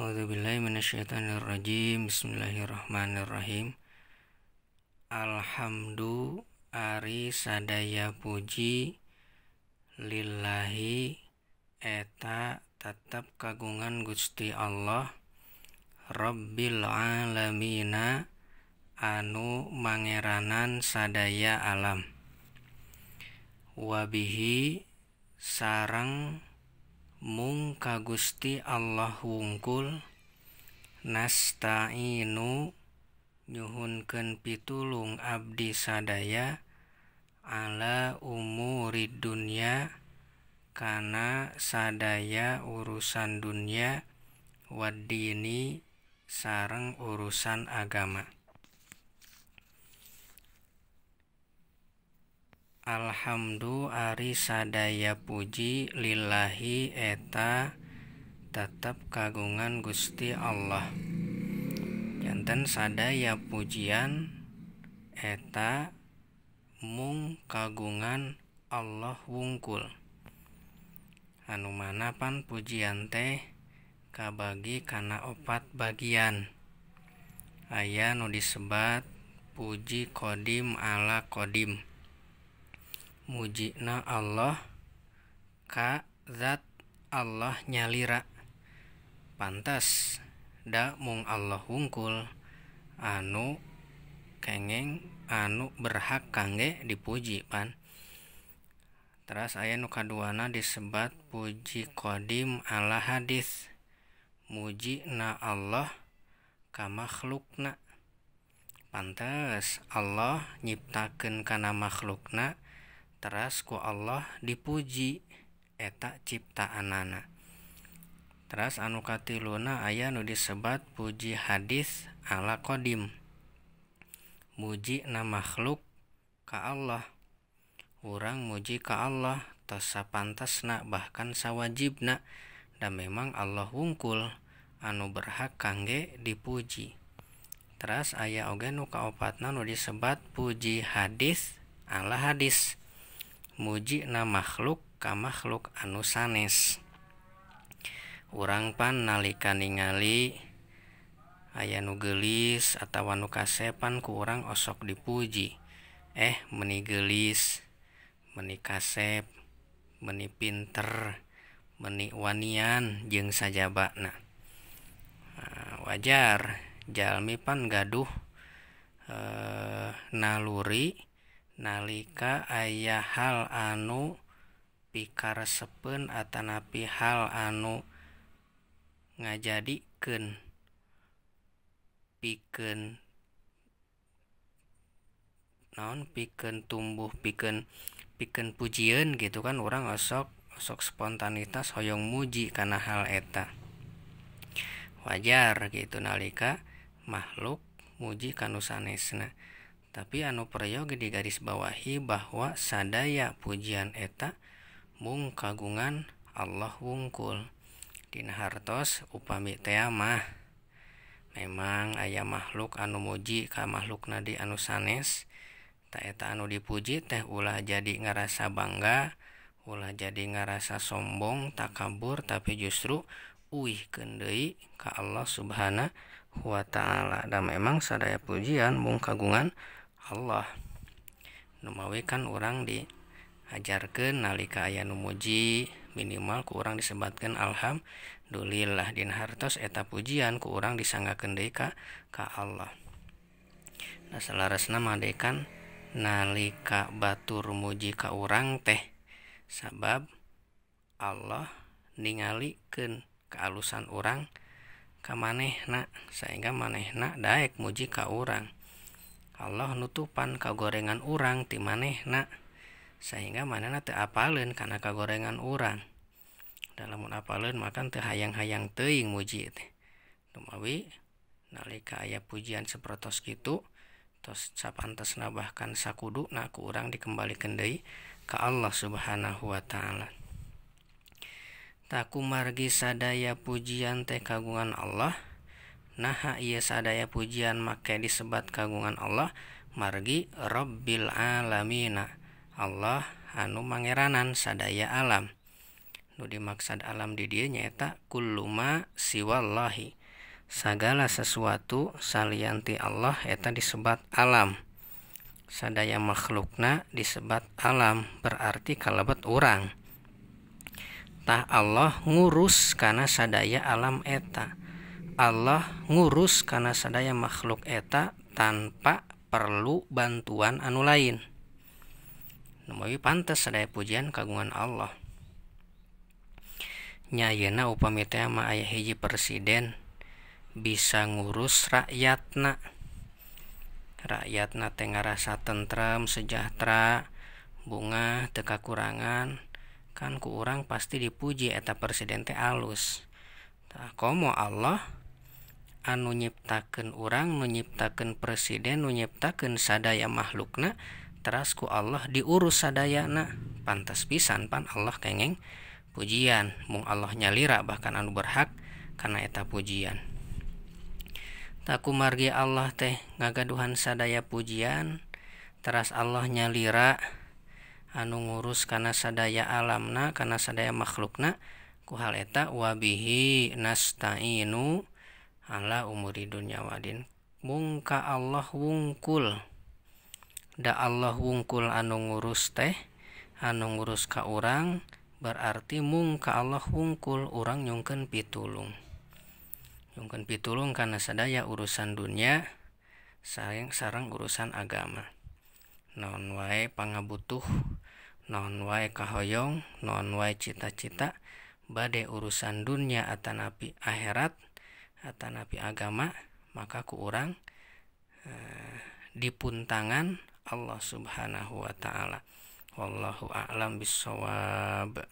A'udzubillahi minasyaitonirrajim. Bismillahirrahmanirrahim. Alhamdu ari sadaya puji lillahi eta tetep kagungan Gusti Allah Rabbil alamina anu mangeranan sadaya alam. Wabihi sareng mung ka Gusti Allah wungkul nasta'inu nyuhunkeun pitulung abdi sadaya ala umurid dunya kana sadaya urusan dunya waddini sareng urusan agama. Alhamdu ari sadaya puji lillahi eta tetep kagungan Gusti Allah. Janten sadaya pujian eta mung kagungan Allah wungkul. Anu mana pan pujian teh kabagi kana opat bagian. Aya nu disebat puji qadim ala qadim. Mujina Allah ka zat Allah nyalira. Pantes da mung Allah wungkul anu kengeng anu berhak kangge dipuji pan. Teras aya nu kaduana disebat puji qadim ala hadis. Mujina Allah ka makhlukna. Pantes Allah nyiptakeun kana makhlukna teras ku Allah dipuji eta ciptaanana. Teras anu katiluna aya nu disebat puji hadis ala qadim. Muji na makhluk ka Allah. Urang muji ka Allah tos sapantesna bahkan sawajibna da memang Allah wungkul anu berhak kangge dipuji. Teras aya oge nu kaopatna nu disebat puji hadis ala hadis. Muji na makhluk ka makhluk anu sanes. Urang pan nalika ningali aya nu geulis atawa nu kasepan ku urang osok dipuji. Meni geulis, meni kasep, meni pinter, meni wanian jeung sajabana. Nah, wajar jalmi pan gaduh naluri nalika aya hal anu pikaresepeun atanapi hal anu ngajadikeun pikeun naon pikeun tumbuh pikeun pikeun pujieun gitu kan urang osok osok spontanitas hoyong muji kana hal eta. Wajar gitu nalika makhluk muji kanu sanesna. Tapi anu peryogi digaris bawahi bahwa sadaya pujian eta mung kagungan Allah wungkul. Dina hartos upami tea mah memang aya makhluk anu muji ka makhlukna di anu sanes, ta eta anu dipuji teh ulah jadi ngarasa bangga, ulah jadi ngarasa sombong, takabur, tapi justru uihkeun deui ka Allah Subhanahu wa ta'ala. Da memang sadaya pujian mung kagungan Allah. Numawi kan urang diajarkeun nalika aya nu muji minimal ku urang disebatkeun alhamdulillah. Dina hartos eta pujian ku urang disanggakeun deui ka Allah. Nah salaresna mah deui kan nalika batur muji ka urang teh sabab Allah ningalikeun kaalusan urang ka manehna sehingga manehna daek muji ka urang. Allah nutupan kagorengan urang ti manehna sehingga manehna teu apaleun kana kagorengan urang. Da lamun apaleun maka teu hayang-hayang teuing muji teh. Dumawi nalika aya pujian sapertos kitu tos sapantesna bahkan sakuduna ku urang dikembalikeun deui ka Allah Subhanahu wa ta'ala. Takumargi sadaya pujian teh kagungan Allah. Naha ieu sadaya pujian make disebat kagungan Allah margi Rabbil alamina. Allah anu mangeranan sadaya alam. Nu dimaksad alam di dieu nyaeta kullu ma siwallahi, sagala sesuatu salian ti Allah eta disebat alam. Sadaya makhlukna disebat alam, berarti kalebet urang. Tah Allah ngurus kana sadaya alam eta. Allah ngurus kana sadaya makhluk eta tanpa perlu bantuan anu lain. Nu mawi pantes sadaya pujian kagungan Allah. Nya ayeuna upami teh mah aya hiji presiden bisa ngurus rakyatna. Rakyatna teh ngarasa tentrem, sejahtera, bungah, teu kakurangan, kan ku urang pasti dipuji eta presiden teh alus. Tah komo Allah anu nyiptakeun urang, nu nyiptakeun presiden, nu nyiptakeun sadaya makhlukna, teras ku Allah diurus sadayana. Pantes pisan pan Allah kengeng pujian, mung Allah nyalira bahkan anu berhak kana eta pujian. Tah kumargi Allah teh ngagaduhan sadaya pujian, teras Allah nyalira anu ngurus kana sadaya alamna, kana sadaya makhlukna, ku hal eta wabihi nasta'inu ala umuri dunya wadin. Mung ka Allah wungkul, da Allah wungkul anu ngurus teh, anu ngurus ka urang, berarti mung ka Allah wungkul urang nyungkeun pitulung. Nyungkeun pitulung kana sadaya urusan dunya sareng urusan agama. Naon wae pangabutuh, naon wae kahoyong, naon wae cita-cita bade urusan dunya atanapi akhirat atanapi agama, maka ku urang dipuntangan Allah Subhanahu wa taala. Wallahu a'lam bissawab.